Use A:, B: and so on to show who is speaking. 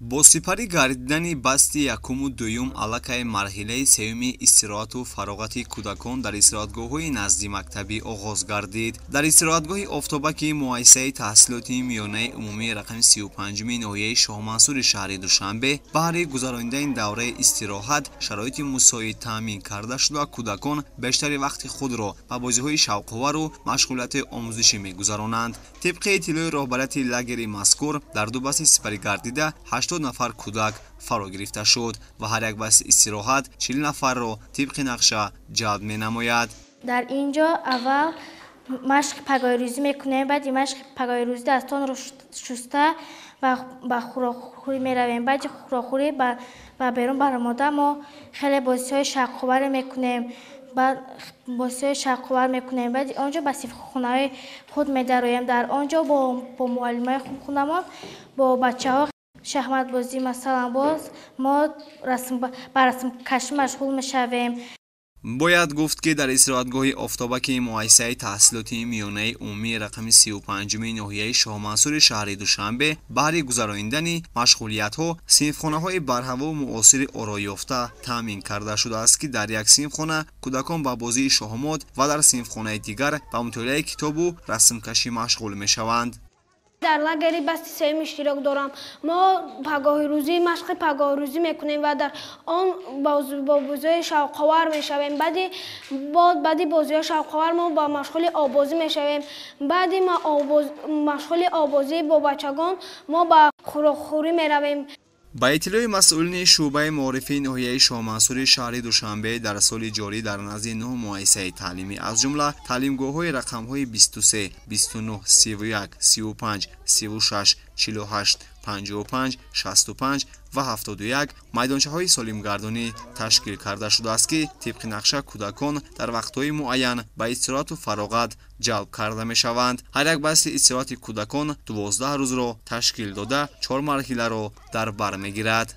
A: Бо сипарӣ гардидани басти якуму дуюм аллакай марҳилаи сеюми истироҳату фароғати кӯдакон дар истироҳатгоҳҳои назди мактабӣ оғоз гардид. Дар истироҳатгоҳи Офтобаки муассисаи таҳсилоти миёнаи умумии рақами 35-уми ноҳияи Шоҳмансури шаҳри Душанбе баҳри гузаронидани давраи истироҳат шароити мусоид таъмин карда шуда, кӯдакон бештари вақти худро ба бозиҳои шавқовару машғулияти омӯзишӣ мегузаронанд. Тибқи иттилои роҳбарияти лагери мазкур, дар ду басти сипарӣ гардида 80 нафар кӯдак фаро гирифта шуд ва ҳар як басти истироҳат 40 нафарро тибқи нақша ҷалб менамояд.
B: Дар ин ҷо аввал машқи пагоҳирӯзӣ мекунем, баъди машқи пагоҳирӯзӣ дастонро шуста ба хӯрокхӯрӣ меравем. Баъди хӯрокхӯрӣ ба берун баромада мо хеле бозиҳои шавқоваре мекунем, бозиҳои шавқовар мекунем. Баъди он ҷо ба синфхонаҳои худ медароем. Дар он ҷо бо муаллимаи худамон, бо бачаҳо шахматбозӣ, масалан, боз мо ба расмкашӣ машғул мешавем.
A: Бояд гуфт, ки дар истироҳатгоҳи Офтобаки муассисаи таҳсилоти миёнаи умумии рақами 35-уми ноҳияи Шоҳмансури шаҳри Душанбе баҳри гузаронидани машғулиятҳо синфхонаҳои барҳаву муосири ороёфта таъмин карда шудааст, ки дар як синфхона кӯдакон ба бозии шоҳмот ва дар синфхонаи дигар ба мутолиаи китобу расмкашӣ машғул мешаванд.
C: Дар лагери басти сеюм иштирок дорам. Мо пагоҳирӯзӣ машқи пагоҳирӯзӣ мекунем ва дар он бо бозиҳои шавқовар мешавем. Баъди бозиҳои шавқовар мо ба машғули оббозӣ мешавем. Баъди машғули оббозӣ бо бачагон мо ба хӯрокхӯрӣ меравем.
A: Ба иттилои масъулини шӯъбаи маорифи ноҳияи Шоҳмансури шаҳри Душанбе, дар соли ҷорӣ дар назди 9 муассисаи таълимӣ, аз ҷумла таълимгоҳҳои рақамҳои 23, 29, 31, 35, 36, 48, 55, 65 ва 71 майдончаҳои солимгардонӣ ташкил карда шудааст, ки тибқи нақша кӯдакон дар вақтҳои муайян ба истироҳату фароғат ҷалб карда мешаванд. Ҳар як басти истироҳати кӯдакон 12 рӯзро ташкил дода, 4 марҳиларо дар бар мегирад.